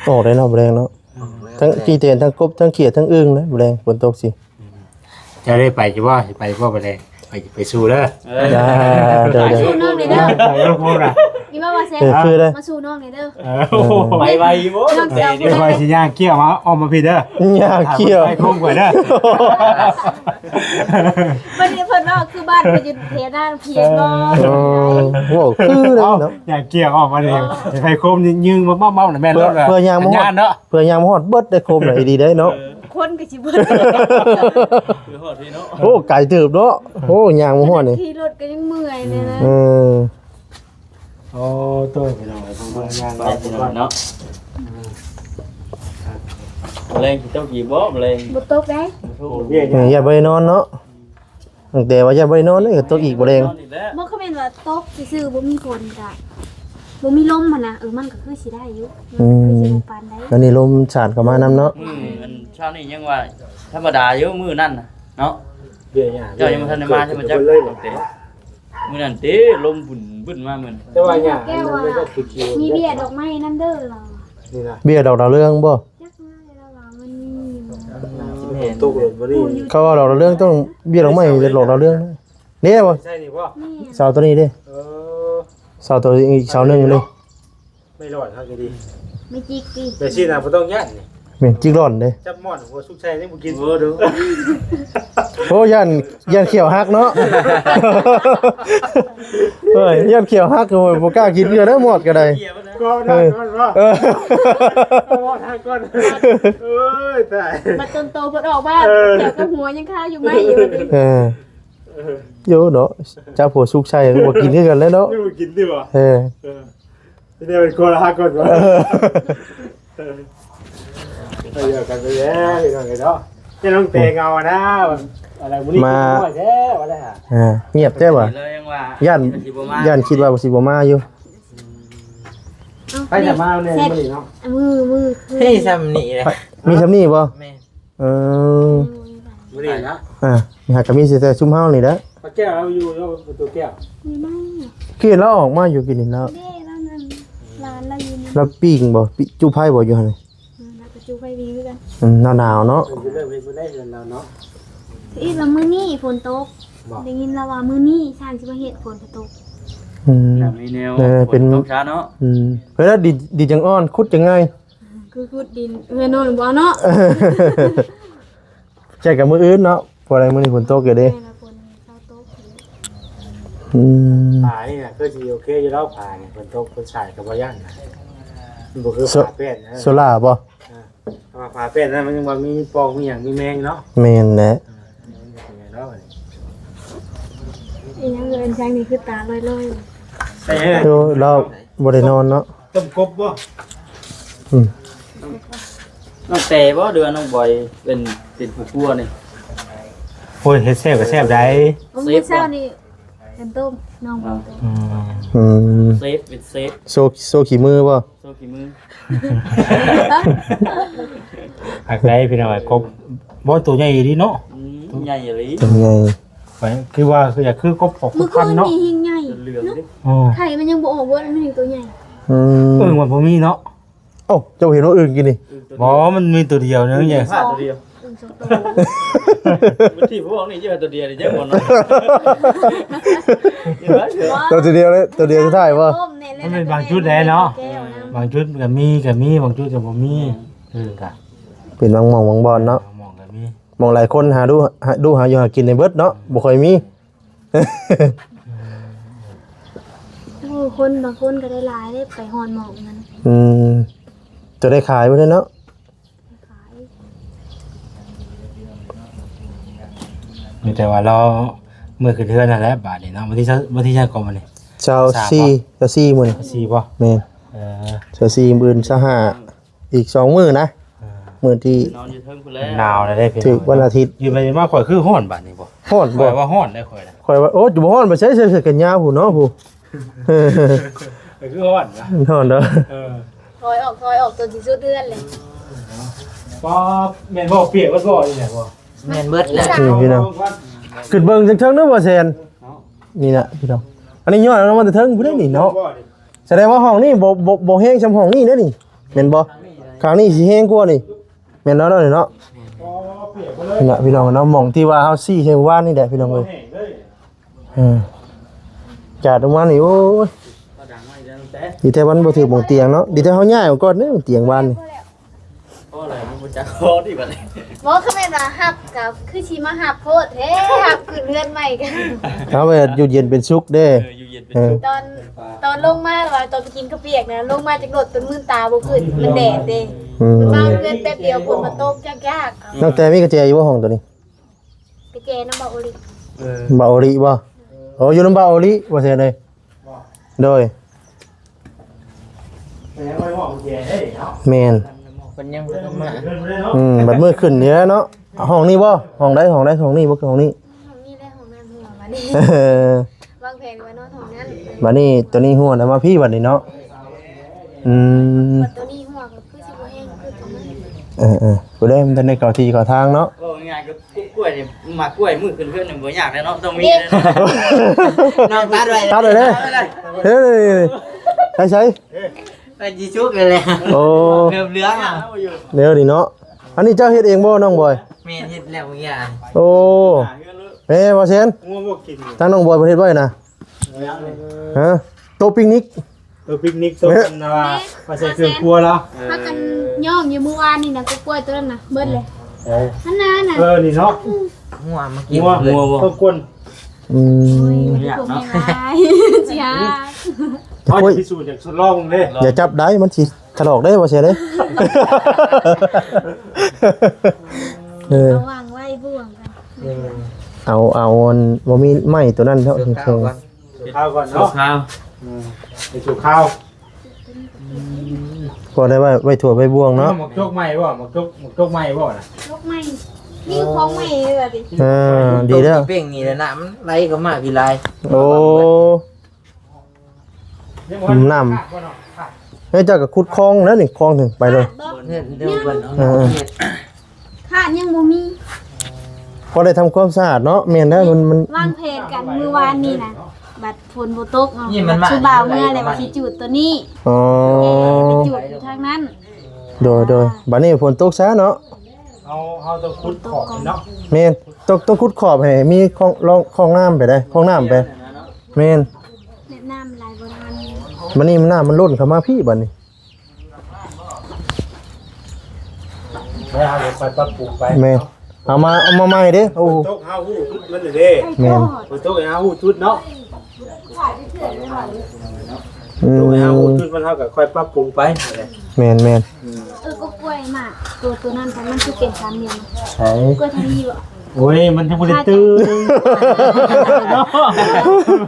ອອກໄດ້ເນາະ ມື້ແລງເນາະ ທັງຂີ້ແຕນ ທັງກົບ ທັງຂຽດ ທັງອຶ່ງເດ້ ມື້ແລງຝົນຕົກຊິ. ເຈົ້າໄດ້ໄປຢູ່ບໍ່? ຊິໄປບໍ່ມື້ແລງ? ໄປ ໄປສູ້ເດີ ເອີ ໂດຍໆ ສູ້ນ້ອງແດ່ເດີ ໄປເດີ ນີ້ວ່າວ່າແຊ ເອີ ຄືເດີ ມາສູ້ນ້ອງແດ່ເດີ ເອີ ໄປໄວຢູ່ບໍ່? ນ້ອງເຈົ້າ ດຽວຂ້ອຍຊິຍ່າງກ້ຽວມາ ອ້ອມມາພີ້ເດີ ຍ່າງກ້ຽວ ໄປໂຄ້ງໄປເດີ ບັດນີ້ເພິ່ນເວົ້າຄືບ້ານເພິ່ນຢູ່ເທນານເພຍບໍ່ ເອີ ເວົ້າຄືເດີເນາະ ຍ່າງກ້ຽວອອກມານີ້ ໄປໂຄ້ງຍິງມາເມົາໆ ແມ່ນ ເພື່ອ ເພື່ອຍ່າງມາຮອດ ເພື່ອຍ່າງມາຮອດເບິດໄດ້ໂຄມນະ ອີ່ຫຼີໄດ໋ເນາະ ຄົນກໍຊິເບິດ ເພື່ອຮອດພີ້ເນາະ ໂອ້ ໄກເຕີບເນາະ ໂອ້ ຍ່າງມາຮອດນີ້ ຂີ່ລົດກໍຍັງເມື່ອຍແດ່ນະ ເອີ ໂອ້ ໂຕ ພີ່ນ້ອງເອີຍ ເບິ່ງຍ່າງໄປພີ່ນ້ອງເນາະ ແລງຊິຕົກອີກບໍ່ ແລງ ບໍ່ຕົກໄດ໋ ບໍ່ຕົກ ເອີ ຢ່າໄປນອນເນາະ ຕັ້ງແຕ່ວ່າຢ້ານບໍ່ໄດ້ນອນເດ້ ກໍຕົກອີກບໍ່ແລງ ບໍ່ ຄັນແມ່ນວ່າຕົກຊື່ໆ ບໍ່ມີຝົນກະ ບໍ່ມີລົມຫັ້ນນະ ເອີ ມັນກໍຄືຊິໄດ້ຢູ່ ອືມ ຄືຊິບໍ່ປານໃດ ອັນນີ້ລົມສາດເຂົ້າມານຳເນາະ ມື້ອັນເຊົ້ານີ້ຍັງວ່າທຳມະດາຢູ່ ມື້ນັ້ນນະເນາະ ເຈົ້າຍັງບໍ່ທັນໄດ້ມາໃຊ່ໄໝ ຈັກ ມື້ນັ້ນຕິ ລົມບຸ້ນໆ ມາມື້ນັ້ນ ແຕ່ວ່າຫຍ້າ ແກ້ວວ່າ ມີເບ້ຍດອກໄມ້ນຳເດີ ນີ້ນະ ເບ້ຍດອກດາວເຮືອງບໍ່? ຈັກມາແລ້ວວ່າມັນມີຢູ່ ຕົກລົງບໍ່ນີ້ ເຂົາວ່າດອກດາວເຮືອງຕ້ອງເບ້ຍດອກໄມ້ ດອກດາວເຮືອງເດ້ບໍ່ ໃຊ່ນີ້ບໍ່ ເສົາໂຕນີ້ເດ້ ເອີ ເສົາໂຕນີ້ອີກເສົາໜຶ່ງເດ້ ໄມ້ຫຼອນເຮົາກໍດີ ໄມ້ຈິກຕິ ແບບຊີ້ນະບໍ່ຕ້ອງຢ້ານນີ້ ແມ່ນຈິກຫຼອນເດ້ ຈັບໝອນຫົວສຸກໃສ່ຍັງບໍ່ກິນ ໂອ້ ໂດ ໂອ້ ຢ້ານ ຢ້ານຂຽວຫັກເນາະ ເອີຍ ຢ້ານຂຽວຫັກ ໂອ້ຍ ບໍ່ກ້າກິນເທື່ອເດີ ໝອດກໍໄດ້ ກໍໄດ້ ເອີ ກໍໄດ້ ເອີ ໝອດຫັກກ່ອນ ເອີຍ ຕາຍ ບັດຕົນໂຕເພິ່ນອອກມາ ເອີ ແຖວກັບຫົວຍັງຄາຢູ່ໄມ້ຢູ່ ເອີ ເອີ ໂຍເນາະ ຈັບຫົວສຸກໃສ່ ບໍ່ກິນຄືກັນແຫຼະເນາະ ຍັງບໍ່ກິນຕິຫວາ ເອີ ເອີ ຊິໄດ້ເປັນຄົນລະຫັກກ່ອນຫວາ ເອີ ເອີ ເອົາດຽວກັນໄປແລ້ວ ພີ່ນ້ອງເອີຍເນາະ ແຕ່ນ້ອງແຕງເອົານະ ອາ ມື້ນີ້ ມາ ກິນນ້ອຍແທ້ວ່າໄດ້ຫາ ອ່າ ງຽບແທ້ຫວາ ຢ້ານ ຢ້ານຄິດວ່າຊິບໍ່ມາຢູ່ ເອົາ ໃຜຈະມາແດ່ມື້ນີ້ເນາະ ມື້ ມື້ຄືນ ມີຊ່ຳນີ້ແຫຼະ ມີຊ່ຳນີ້ບໍ່? ແມ່ນ ເອີ ມື້ນີ້ນະ ອ່າ ຫາກະມີແຕ່ຊຸມເຮົານີ້ແຫຼະ ປາແກ້ວລາວຢູ່ເນາະ ປະຕູແກ້ວ ມີໄໝ? ຄືລາວອອກມາຢູ່ກິນນີ້ລາວ ເດ້ ລາວນັ້ນ ຫຼານລາວຢູ່ນີ້ ລາວປີ້ງບໍ່? ປີ້ ຈູ້ໄຟບໍ່ຢູ່ຫັ້ນ? ອືມ ລາວກໍຈູ້ໄຟປີ້ງຄືກັນ ອືມ ໜາວໆ ເນາະ ເພິ່ນຊິເລີ່ມເຮັດມື້ໃດເຮືອນລາວເນາະ ອີກວ່າມື້ນີ້ຝົນຕົກ ບໍ່ ໄດ້ຍິນລາວວ່າມື້ນີ້ຊ່າງຊິມາເຮັດ ຝົນກໍຕົກ ອືມ ແບບນີ້ແນວ ເອີ ຝົນຕົກຊ້າເນາະ ອືມ ເວລາດິນ ດິນຈັ່ງອ່ອນ ຂຸດຈັ່ງງ່າຍ ຄືຂຸດດິນເຮືອນນ້ອງບໍ່ເນາະ. ແຈກກັບມື້ອື່ນເນາະ ເພາະວ່າມື້ນີ້ຝົນຕົກຢູ່ເດ້. ແມ່ນລະ ຝົນເຊົາຕົກ. ອືມ ປານີ້ນະ ຄືຊິໂອເຄຢູ່ແລ້ວ ປານີ້ ຝົນຕົກຝົນສາດກໍບໍ່ຢ້ານນະ. ມັນບໍ່ຄື ໂຊ ປາແປ້ນນະ ໂຊລ່າບໍ່? ອ່າ ແຕ່ວ່າປາແປ້ນນັ້ນມັນຍັງວ່າມີປອງ ມີຫຍັງ ມີແມງເນາະ. ແມ່ນແຫຼະ. ເອີ ມັນເປັນຫຍັງເນາະ ອັນນີ້ ອີຫຍັງເອີ້ນຫຍັງນີ້ ຄືຕາລອຍໆ. ໂອ້ ລາວບໍ່ໄດ້ນອນເນາະ. ຕົ້ມກົບບໍ່? ອືມ ນ້ອງແຕບໍ່ ຫຼືວ່ານ້ອງບອຍເປັນ ເປັນຜູ້ຄົວນີ້? ໂອ້ຍ ເຮັດແຊບກໍແຊບໃດ໋. ມື້ເຊົ້ານີ້ເປັນຕົ້ມ ນ້ອງເປັນຕົ້ມ. ອືມ ອືມ ເຊຟ ເປັນເຊຟ. ໂຊ ໂຊຂີ້ມືບໍ່? ໂຊຂີ້ມື. ຄັກໃດ໋ພີ່ນ້ອງເອີຍ ກົບບໍ່ ໂຕໃຫຍ່ອີ່ຫຼີເນາະ. ອືມ ໃຫຍ່ອີ່ຫຼີ ໂຕໃຫຍ່. ຂ້ອຍຄືວ່າ ຄືຢາກຄືກົບຂອງຄຸນພັນເນາະ. ມື້ຄືນນີ້ແຮງໃຫຍ່ ຈົນເຫຼືອງເດ້. ອໍ ໄຂ່ມັນຍັງບໍ່ອອກເບິດ ມັນຍັງໂຕໃຫຍ່. ອືມ ເອີ ມັນບໍ່ມີເນາະ. ເອົ້າ ເຈົ້າເຫັນວ່າອຶ່ງກິນນີ້? ບໍ່ ມັນມີຕົວດຽວໜຶ່ງ. ອຶ່ງໂຕດຽວ ອຶ່ງສອງໂຕ. ມັນທີ່ພວກນີ້ຢູ່ຕົວດຽວນີ້ ເຈົ້າບໍ່ເນາະ. ຕົວດຽວເລີຍ ຕົວດຽວສຸດທ້າຍບໍ່? ມັນເປັນບາງຈຸດແດ່ເນາະ. ບາງຈຸດກໍມີ ກໍມີ ບາງຈຸດກໍບໍ່ມີ. ເອີ ກະເປັນບາງໝ່ອງບາງບ່ອນເນາະ. ບາງໝ່ອງກໍມີ ໝ່ອງຫຼາຍຄົນຫາດູ ຫາ ດູຫາຢູ່ຫາກິນໃນເບິດເນາະ ບໍ່ຄ່ອຍມີ. ໂອ້ ຄົນບາງຄົນກໍໄດ້ຫຼາຍເດ້ ໄປຮອດໝ່ອງນັ້ນ. ອືມ ຈະໄດ້ຂາຍບໍ່ໄດ້ເນາະ. ຂາຍ ມີແຕ່ວ່າລໍມື້ຂຶ້ນເຮືອນນັ້ນແຫຼະບາດນີ້ເນາະ. ວັນທີຊາວ ວັນທີຊາວກວ່າມື້ນີ້? ຊາວສີ່ ຊາວສີ່ມື້ນີ້. ຊາວສີ່ບໍ່? ແມ່ນ. ເອີ ຊາວສີ່ ມື້ອື່ນຊາວຫ້າ. ອີກສອງມື້ນະ. ເອີ ມື້ທີ່ ນອນຢູ່ເທິງພຸ້ນແຫຼະ. ໜາວແລ້ວເດ້ພີ່ນ້ອງ ຖືກວັນອາທິດ. ຢູ່ໄປມາຂ້ອຍຄືຮ້ອນບາດນີ້ບໍ່? ຮ້ອນບໍ່? ຂ້ອຍວ່າຮ້ອນເດ້ຂ້ອຍນະ. ຂ້ອຍວ່າ ໂອ້ ຈະບໍ່ຮ້ອນໄປໃສ ໃສ່ເສື້ອແຂນຍາວພຸ້ນເນາະ ຜູ້. ເອີ ຄືຮ້ອນນະ. ຮ້ອນເດີ. ເອີ ຖອຍອອກ ຖອຍອອກ ຕົນຊິສຸດເຮືອນແຫຼະ. ປ້າ ແມ່ນບໍ່? ປຽກເບິດບໍ່ນີ້ນະ? ແມ່ນເບິດແຫຼະ. ນີ້ພີ່ນ້ອງ ຂຶ້ນເບິ່ງເທິງໆເດີ ບໍ່ແຊນ. ເນາະ ນີ້ນະພີ່ນ້ອງ ອັນນີ້ຍ້ອນເອົາມາແຕ່ເທິງພຸ້ນເດ້ນີ້ເນາະ. ສະແດງວ່າຫ້ອງນີ້ບໍ່ ບໍ່ ບໍ່ແຮງສ່ຳຫ້ອງນີ້ເດ້ນີ້ ແມ່ນບໍ່? ຂ້າງນີ້ຊິແຮງກວ່ານີ້ ແມ່ນແລ້ວເນາະນີ້ເນາະ. ນີ້ນະພີ່ນ້ອງເນາະ ໝ່ອງທີ່ວ່າເຮົາຊີ້ໃສ່ມື້ວານນີ້ແຫຼະພີ່ນ້ອງເອີຍ. ເອີ ຈາດລົງມານີ້ ໂອ້ຍ ດີແທ້ມັນບໍ່ຖືກໝ່ອງຕຽງເນາະ. ດີແທ້ເຮົາຍ້າຍອອກກ່ອນເດ້ ຕຽງວານນີ້. ພໍແລ້ວ ບໍ່ຈັກພໍດີບັດນີ້. ບໍ່ ຄັນແມ່ນວ່າຮັບກໍຄືຊິມາຮັບໂພດແທ້ ຮັບຂຶ້ນເຮືອນໃໝ່ກັນ. ເຮົາວ່າຢູ່ເຢັນເປັນສຸກເດ້. ເອີ ຢູ່ເຢັນເປັນສຸກ. ເອີ ຕອນ ຕອນລົງມາວ່າຕອນໄປກິນເຂົ້າປຽກນະ ລົງມາຈາກລົດຈົນມືນຕາບໍ່ຂຶ້ນ ມັນແດດເດ້. ອືມ ເພິ່ນມາເຮືອນແປັບດຽວ ຝົນມາຕົກຍາກໆ. ນ້ອງແຕມີກະແຈຢູ່ບໍ່ ຫ້ອງໂຕນີ້? ກະແຈນຳບ່າວໂອລິ. ເອີ ບ່າວໂອລິບໍ່? ໂອ້ ຢູ່ນຳບ່າວໂອລິບໍ່ແຊນເອີຍ. ໂດຍ ແມ່ນ ເພິ່ນຍັງບໍ່ທັນມາ. ອືມ ບັດມື້ຂຶ້ນນີ້ແຫຼະເນາະ. ຫ້ອງນີ້ບໍ່? ຫ້ອງໃດ? ຫ້ອງໃດ? ຫ້ອງນີ້ບໍ່? ຄືຫ້ອງນີ້? ຫ້ອງນີ້ແຫຼະ ຫ້ອງນ້ຳຫົວບັດນີ້. ວາງແຜນວ່ານອນຫ້ອງນັ້ນ. ບັດນີ້ຕົວນີ້ຫົວແລ້ວ ມາພີ້ບັດນີ້ເນາະ. ອືມ ບັດຕົວນີ້ຫົວກໍຄືຊິບໍ່ແຮງຄືຕົວນັ້ນ. ເອີໆ ຜູ້ໃດມັນທັນໄດ້ເຂົ້າທີ່ເຂົ້າທາງເນາະ. ເວົ້າງ່າຍໆ ກໍ ກ້ວຍນີ້ ໝາກກ້ວຍມື້ຂຶ້ນເຮືອນນີ້ບໍ່ຍາກແລ້ວເນາະ ຕ້ອງມີ. ນ້ອງຕັດໄວ້ ຕັດໄວ້ເດ້. ເຮີ້ຍ ໃສ່ ໃສ່ ໃສ່ ຊິສຸກເລີຍແຫຼະ. ໂອ້ ເລີ່ມເຫຼືອງແລ້ວ ແນວນີ້ເນາະ. ອັນນີ້ເຈົ້າເຮັດເອງບໍ່ ນ້ອງບອຍ? ແມ່ນ ເຮັດແລ້ວເມື່ອກີ້. ໂອ້ ແມ່ ບໍ່ແຊນ ງົວບໍ່ກິນ ທາງນ້ອງບອຍເພິ່ນເຮັດໄວ້ນະ. ຮະ ໂຕະປິກນິກ ໂຕະປິກນິກ ໂຕະ ເອີ ອັນວ່າ ມາໃສ່ເຄື່ອງຄົວລາວ. ພາກັນຍ້ອງຢູ່ມື້ວານນີ້ນະ ກໍກ້ວຍໂຕນັ້ນນະ ເບິດເລີຍ. ເອີ ຫັ້ນນະ ຫັ້ນນະ. ເອີ ນີ້ເນາະ ງົວມາກິນ ງົວ ງົວບໍ່ ຕ້ອງກົນ. ອືມ ໂອ້ຍ ຢາກເນາະ ຊິຫາ ໂອ້ຍ ພິສູດ ຢາກທົດລອງເດ້. ຢ່າຈັບໄດ້ ມັນຊິ ຖະຫຼອກເດ້ ບໍ່ເສຍເດ້. ເອີ ເອົາວາງໄວ້ບ່ວງກັນ. ເອີ ເອົາ ເອົາອັນ ບໍ່ມີໄມ້ຕົວນັ້ນເນາະ ຊົ່ວຄາວກ່ອນ ຊົ່ວຄາວກ່ອນເນາະ ຊົ່ວຄາວ. ອືມ ໃຫ້ຊົ່ວຄາວ. ພໍໄດ້ໄວ້ ໄວ້ຖ້ວຍໄວ້ບ່ວງເນາະ. ໝາກຈົກໃໝ່ບໍ່? ໝາກຈົກ ໝາກຈົກໃໝ່ບໍ່ນະ? ຈົກໃໝ່ ມີຂອງໃໝ່ວ່າຕິ. ເອີ ດີແລ້ວ ເປັງນີ້ແຫຼະ ນ້ຳມັນໄຫຼເຂົ້າມາພີ້ຫຼາຍ. ໂອ້ ນ້ຳ ເຮີ້ຍ ເຈົ້າກໍຂຸດຄອງແລ້ວນີ້ ຄອງເຖິງໄປເລີຍ. ເອີ ຄາດຍັງບໍ່ມີ ພໍໄດ້ທຳຄວາມສະອາດເນາະ. ແມ່ນແລ້ວ ມັນ ມັນ ວາງແຜນກັນມື້ວານນີ້ນະ ບັດຝົນບໍ່ຕົກເນາະ ນີ້ມັນມາ ຄືບ່າວເມືອແລ້ວວ່າຊິຈູດຕົວນີ້. ອໍ ແມ່ໄປຈູດຢູ່ທາງນັ້ນ. ໂດຍ ໂດຍ ອ່າ ບັດນີ້ຝົນຕົກຊະເນາະ. ເຮົາ ເຮົາຕ້ອງຂຸດຂອບເນາະ. ແມ່ນ ຕ້ອງ ຕ້ອງຂຸດຂອບໃຫ້ມີຄອງ ຮ່ອງ ຮ່ອງນ້ຳໄປໄດ້ ຮ່ອງນ້ຳໄປ. ແມ່ນ ແມ່ນ ນ້ຳໄຫຼບໍ່ທັນ ບັດນີ້ນ້ຳມັນລົ້ນເຂົ້າມາພີ້ບັດນີ້. ແລ້ວເຮົາກໍຄ່ອຍປັບປຸງໄປ ແມ່ນ ເນາະ ເອົາມາ ເອົາມາໃໝ່ເດ້. ໂອ້ ຝົນຕົກເຮົາຮູ້ຈຸດມັນເດ້ ແມ່ນ ຝົນຕົກໃຫ້ເຮົາຮູ້ຈຸດເນາະ ອືມ ເຮົາຮູ້ຈຸດມັນ ເຮົາກໍຄ່ອຍປັບປຸງໄປ. ແມ່ນໆ ອືມ ເອີ ກໍກ້ວຍໝາກໂຕ ໂຕນັ້ນ ມັນຄືເປັນສາມຫຼ່ຽມ ໃສ ກ້ວຍທາງນີ້ບໍ່? ໂອ້ຍ ມັນຍັງບໍ່ໄດ້ຕື່ມເນາະ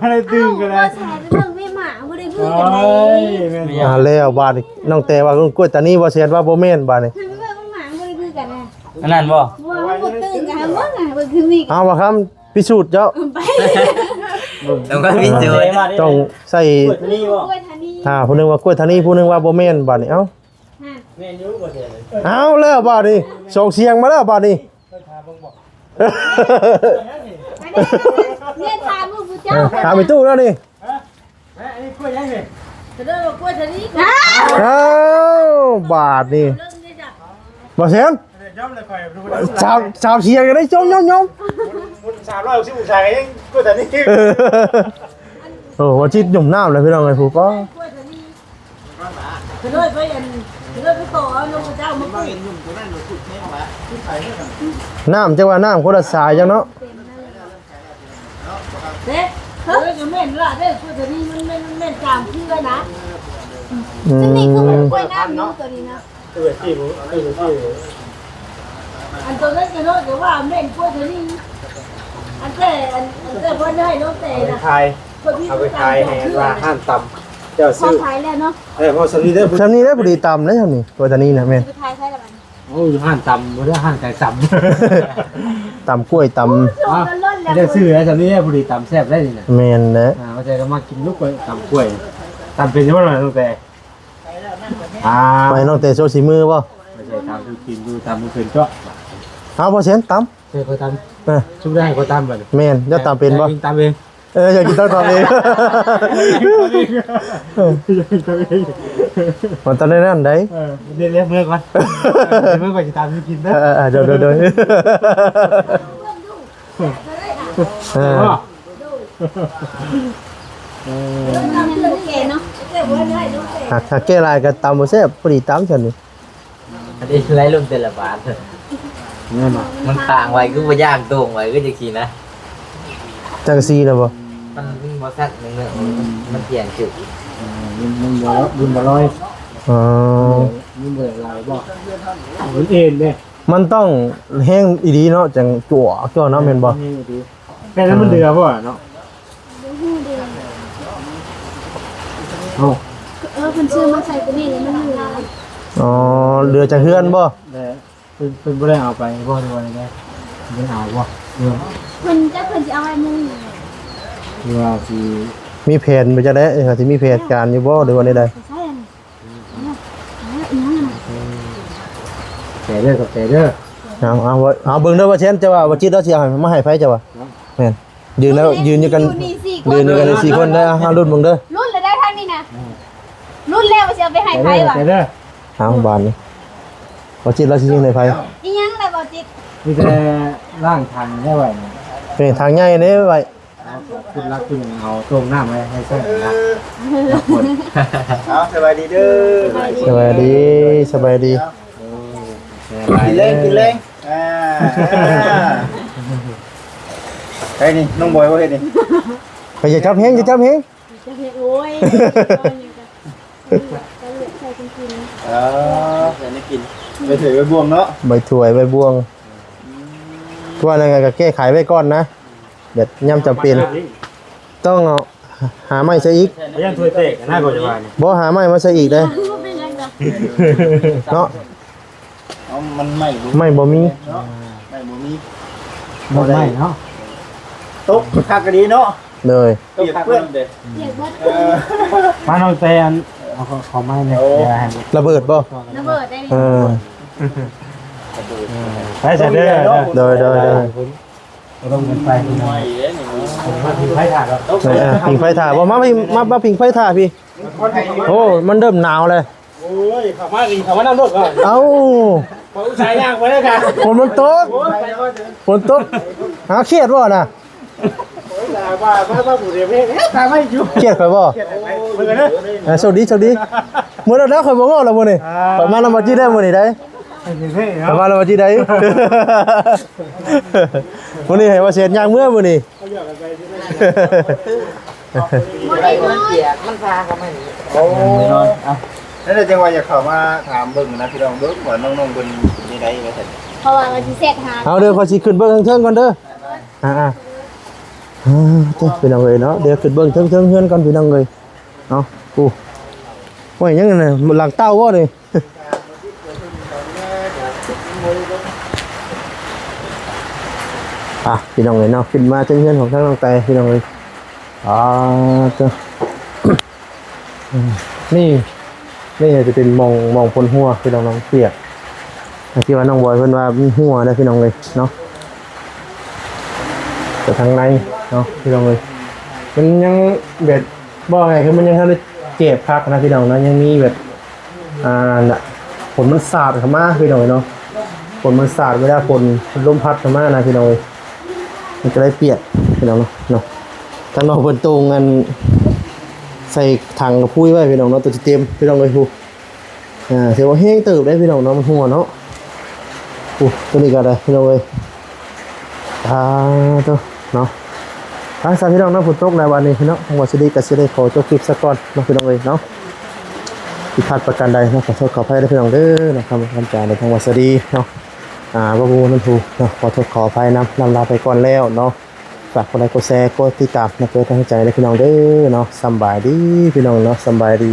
ບໍ່ໄດ້ຕື່ມກໍໄດ້ ແຊນເບິ່ງແມ່ໝາບໍ່ໄດ້ຄືກັນເດ້. ໂອ້ຍ ແມ່ນ ອ່າ ແລ້ວບາດນີ້ ນ້ອງແຕວ່າກ້ວຍຕານີ ບໍ່ແຊນວ່າບໍ່ແມ່ນບາດນີ້ ເບິ່ງໝາບໍ່ໄດ້ຄືກັນນະ ອັນນັ້ນບໍ່? ບໍ່ ບໍ່ຕື່ມກັນ ບໍ່ນະ ບໍ່ຄືມີ ເອົາວ່າຄຳ ພິສູດເຈົ້າ ໄປ ຕ້ອງມີໂຈດ ຕ້ອງໃສ່ ຖ້າຜູ້ໜຶ່ງວ່າກ້ວຍທານີ ຜູ້ໜຶ່ງວ່າບໍ່ແມ່ນ ບາດນີ້ ເອົ້າ ແມ່ນຢູ່ບໍ່ແທ້ເລີຍ ເອົາແລ້ວບາດນີ້ ສອງສຽງມາແລ້ວບາດນີ້ ແມ່ນຖາມຜູ້ເຈົ້າ ເອີ ຖາມໄອ້ຕູ້ແລ້ວນີ້ ຮະ? ອັນນີ້ກ້ວຍຫຍັງນີ້? ກະເດີວ່າກ້ວຍທານີ ອ້າວ ບາດນີ້ ບໍ່ແຊນ ຍອມແລ້ວຂ້ອຍ ສາມ ສາມສຽງກໍໄດ້ ຍອມໆໆ ໝູນສາມຮ້ອຍຫົກສິບອົງສາກໍຍັງກວ່າຕອນນີ້ ໂອ້ ວ່າຈິດຫຍຸ້ມນ້ຳແລ້ວ ພີ່ນ້ອງເອີຍ ຜູ້ປ້າ ກະໂດດໄປອັນ ກະໂດດໄປຂໍເອົານຳເຈົ້າມາປຸ້ງ ນ້ຳ ຈັກວ່ານ້ຳຄົນລະສາຍຈັກເນາະ. ເດ້ ເອີ ກໍແມ່ນລະເດ້ ຄືຕົວນີ້ມັນແມ່ນ ມັນແມ່ນຈາມຄືກັນນະ ອືມ ຕົວນີ້ຄືມັນກ້ວຍງາມຢູ່ຕົວນີ້ນະ ຄືແບບທີ່ບໍ່ ຄືແບບທີ່ບໍ່ ອັນຕົວນັ້ນກໍເນາະ ແຕ່ວ່າແມ່ນກ້ວຍຕົວນີ້ ອັນແຕ່ ອັນ ອັນແຕ່ບໍ່ໄດ້ເນາະ ແຕ່ນະ ເອົາໄປຂາຍ ເອົາໄປຂາຍໃຫ້ວ່າຮ້ານຕຳ ເຈົ້າຊື້ ພໍຂາຍແລ້ວເນາະ ເອີ ພໍສ່ຳນີ້ເດີ ສ່ຳນີ້ເດີ ພໍດີຕຳເດ້ ສ່ຳນີ້ ກ້ວຍຕົວນີ້ນະ ແມ່ນ ໄປຂາຍໃສລະບັດນີ້? ໂອ້ຍ ຮ້ານຕຳ ບໍ່ໄດ້ຮ້ານຂາຍຕຳ ຕຳກ້ວຍ ຕຳ ໂອ້ຍ ອ່ະ ໄດ້ຊື້ແລ້ວ ສ່ຳນີ້ພໍດີຕຳແຊບໄດ້ນີ້ນະ ແມ່ນແຫຼະ ອ່າ ວ່າແຕ່ກໍມາກິນລູກກ້ວຍ ຕຳກ້ວຍ ຕຳເປັນຢູ່ບໍ່ນ້ອງແຕ່? ອ່າ ໄປນ້ອງແຕ່ໂຊສີມືບໍ່? ວ່າແຕ່ຕຳຄືກິນຢູ່ ຕຳບໍ່ເປັນເຈາະ ເອົາ ບໍ່ເຊັນຕຳ ເອີ ຂ້ອຍຕຳ ເອີ ຊຸກໄດ້ຂ້ອຍຕຳບັດນີ້ ແມ່ນ ເຈົ້າຕຳເປັນບໍ່? ຕຳເອງ ເອີ ຢາກກິນຕ້ອງຕຳເອງ ຢາກກິນຕຳເອງ ມັນຕ້ອງໄດ້ນັ້ນໃດ ເອີ ເດ ເມືອກ່ອນ ເມືອກ່ອນຊິຕຳໃຫ້ກິນເດີ ເອີ ເອີ ໂດຍ ໂດຍ ໂດຍ ເອີ ເອີ ເອີ ມັນແກ່ເນາະ ຫາກ ຫາກແກ່ຫຼາຍກໍຕຳບໍ່ແຊບ ພໍດີຕຳຊັ້ນນີ້ ອັນນີ້ໄລ່ລົງແຕ່ລະບາດ ແມ່ນບໍ່? ມັນຕ່າງໄວ້ຄືບໍ່ຢ່າງໂຕ່ງໄວ້ຄືຈັ່ງຊີ້ນະ ຈັງຊີ້ນະບໍ່? ມັນ ມັນບໍ່ຊັດໜຶ່ງເນາະ ອືມ ມັນປ່ຽນຊື່ ເອີ ມັນ ມັນບໍ່ ມັນບໍ່ລອຍ ອໍ ມັນບໍ່ໄດ້ຫຼາຍບໍ່? ມັນເອັນເດ້ ມັນຕ້ອງແຮງອີ່ຫຼີເນາະ ຈັ່ງຈົວ ຈົວເນາະ ແມ່ນບໍ່? ແຮງອີ່ຫຼີ ແຕ່ນັ້ນມັນເດືອບໍ່ເນາະ? ບໍ່ຮູ້ເດ ເອົ້າ ເອີ ເພິ່ນຊື້ມາໃສ່ຕົວນີ້ແລ້ວມັນເຫຼືອ ອໍ ເຫຼືອຈາກເຮືອນບໍ່? ແລ້ວເພິ່ນ ເພິ່ນບໍ່ໄດ້ເອົາໄປບໍ່ ຫຼືວ່າໃດ? ເພິ່ນເອົາບໍ່? ເພິ່ນ ເພິ່ນຈັກເພິ່ນຊິເອົາໄວ້ມື້ນີ້ ຫຼືວ່າຊິມີແຜນໄປຈັ່ງໃດ? ເອີ ຊິມີແຜນການຢູ່ບໍ່ ຫຼືວ່າໃດ? ໃສ່ອັນ ໃສ່ອີຫຍັງຫັ້ນນະ? ຂອບໃຈເດີ ຂອບໃຈເດີ ເອົາ ເອົາ ເອົາເບິ່ງເດີ ວ່າແຊນ ເຈົ້າວ່າ ວ່າຈິດລາວຊິເອົາໃຫ້ ມາໃຫ້ໃຜ ເຈົ້າວ່າ? ແມ່ນ ຢືນແລ້ວ ຢືນຢູ່ກັນ ຢືນຢູ່ກັນສີ່ຄົນເດີ ເອົາ ລຸ້ນເບິ່ງເດີ ລຸ້ນແລ້ວໄດ໋ທາງນີ້ນະ ລຸ້ນແລ້ວວ່າຊິເອົາໄປໃຫ້ໃຜວະ ເອົາບາດນີ້ ບໍ່ຈິດລາວຊິຍິງໃຫ້ໃຜ ອີຫຍັງລະບໍ່ຈິດ ມີແຕ່ລ້າງຖັງໄວ້ ເອີ ຖັງໃຫຍ່ເດ້ໄວ້ ເອົາ ຂຶ້ນລັກຂຶ້ນເອົາໂຕ່ງນ້ຳໄວ້ໃຫ້ໃຊ້ນະ ເອົາ ສະບາຍດີເດີ ສະບາຍດີ ສະບາຍດີ ກິນແລງ ກິນແລງ ອ່າ ໃຜນີ້ ນ້ອງບອຍບໍ່ເຮັດນີ້ ໄປ ຢ່າຈັບແຮງ ຢ່າຈັບແຮງ ໂອ້ຍ ເອີ ໃສ່ແນວກິນ ໃບຖ້ວຍໃບບ່ວງເນາະ ໃບຖ້ວຍໃບບ່ວງ ອືມ ຄືວ່ານັ້ນກໍແກ້ໄຂໄວ້ກ່ອນນະ ແບບຍາມຈຳເປັນ ຕ້ອງເອົາ ຫາໃໝ່ໃສ່ອີກ ຢ້ານຖ້ວຍແຕກນະ ກໍຈະວ່ານີ້ ບໍ່ ຫາໃໝ່ມາໃສ່ອີກເດ້ ເນາະ ເອົາ ມັນໄມ້ບໍ່ ໄມ້ບໍ່ມີເນາະ ໄມ້ບໍ່ມີ ໝົດໄມ້ເນາະ ຕົກຄັກກະດີເນາະ ໂດຍ ຕົກຄັກເດ້ ປຽກເບິດ ເອີ ມານ້ອງແຕນ ເອົາ ເອົາໄມ້ແດ່ ໂອ້ ດຽວໃຫ້ ລະເບີດບໍ່ ລະເບີດໄດ້ ເອີ ໄປຊະເດີ ໂດຍ ໂດຍ ໂດຍ ລົງກັນໄປ ໄມ້ເດ້ນີ້ ມາຜິງໄຟຖ້າ ເອີ ຜິງໄຟຖ້າບໍ່ ມາ ມາ ມາຜິງໄຟຖ້າພີ້ ໂອ້ ມັນເລີ່ມໜາວແລ້ວ ໂອ້ຍ ເຂົ້າມາອີກ ເຂົ້າມານຳໂລດ ເອົ້າ ເຂົາອຸດສ່າຍ່າງໄປແລ້ວກະ ຝົນມັນຕົກ ໂອ້ຍ ຝົນຕົກ ຫາຄຽດບໍ່ນະ ໂອ້ຍ ວ່າ ວ່າ ວ່າ ຜູ້ດຽວເພງ ເອີ ຕາໄວ້ຢູ່ ຄຽດຂ້ອຍບໍ່ ເອີ ໂຊກດີ ໂຊກດີ ມື້ນັ້ນແລ້ວຂ້ອຍບໍ່ເວົ້າແລ້ວມື້ນີ້ ອ່າ ຂ້ອຍມານຳບໍ່ຈິດແລ້ວມື້ນີ້ໄດ໋ ປະມານວ່າທີ່ໃດ? ມື້ນີ້ໃຫ້ວ່າແສນຍ່າງເມືອມື້ນີ້. ບໍ່ໄດ້ ມັນເປີກ ມັນພາເຂົ້າມານີ້. ໂອ້ ແລ້ວຈັ່ງວ່າຢາກເຂົ້າມາຖາມເບິ່ງນະ ພີ່ນ້ອງເບິ່ງວ່ານ້ອງໆເພິ່ນເປັນຈັ່ງໃດວ່າຊັ້ນ. ເພາະວ່າວ່າຊິແຊກຫາ ເອົາເດີ ຂ້ອຍຊິຂຶ້ນເບິ່ງເທິງໆກ່ອນເດີ. ອ່າໆ ອ່າ ເດີ ພີ່ນ້ອງເອີຍເນາະ ດຽວຂຶ້ນເບິ່ງເທິງໆເຮືອນກ່ອນ ພີ່ນ້ອງເອີຍເນາະ. ໂອ້ ໂອ້ຍ ຫຍັງນັ້ນນະ ຫຼັງເຕົ່າບໍ່ນີ້? ອ່ະ ພີ່ນ້ອງເອີຍເນາະ ຂຶ້ນມາເທິງເຮືອນຂອງທາງນ້ອງແຕ ພີ່ນ້ອງເອີຍ. ອ່າ ເດີ ນີ້ ນີ້ອາດຈະເປັນໝ່ອງ ໝ່ອງພົ່ນຮົວ ພີ່ນ້ອງເນາະ ປຽກ ທີ່ວ່ານ້ອງບອຍເພິ່ນວ່າມີຮົວນະ ພີ່ນ້ອງເອີຍເນາະ. ແຕ່ທາງໃນເນາະ ພີ່ນ້ອງເອີຍ ມັນຍັງແບບ ເວົ້າງ່າຍຄືມັນຍັງບໍ່ທັນໄດ້ແຈບຄັກນະ ພີ່ນ້ອງເນາະ ຍັງມີແບບ ອ່າ ຝົນມັນສາດເຂົ້າມາ ພີ່ນ້ອງເນາະ ຝົນມັນສາດ ເວລາຝົນລົມພັດເຂົ້າມານະ ພີ່ນ້ອງເອີຍ ມັນກໍເລີຍປຽກ ພີ່ນ້ອງເນາະ. ທາງນອກເພິ່ນຕົງອັນ ໃສ່ຖັງກະພຸ້ຍໄວ້ ພີ່ນ້ອງເນາະ ຕົວຊິເຕັມ ພີ່ນ້ອງເອີຍ ຜູ້ ອ່າ ຖືວ່າແຮງເຕີບເດ້ ພີ່ນ້ອງເນາະ ມັນຮົ່ວເນາະ. ໂອ້ ຕົວນີ້ກໍໄດ້ ພີ່ນ້ອງເອີຍ ອ່າ ໂຕເນາະ. ອ່າ ຊະ ພີ່ນ້ອງເນາະ ຝົນຕົກແລ້ວບັດນີ້ເນາະ ທາງວາສະດີກໍຊິໄດ້ຂໍຈົບຄລິບຊະກ່ອນເນາະ ພີ່ນ້ອງເອີຍເນາະ. ຜິດພາດປະການໃດເນາະ ຂໍໂທດຂໍອະໄພເດີ ພີ່ນ້ອງເດີເນາະ. ຄຳຄຳຈາໃນທາງວາສະດີເນາະ ອ່າ ບໍ່ຮູ້ນຳຜູ້ເນາະ ຂໍໂທດຂໍອະໄພນຳ ລຳລາໄປກ່ອນແລ້ວເນາະ. ຝາກກົດໄລ ກົດແຊ ກົດຕິດຕາມ ເພື່ອເປັນກຳລັງໃຈເດີ ພີ່ນ້ອງເດີເນາະ. ສຳບາຍດີ ພີ່ນ້ອງເນາະ ສຳບາຍດີ.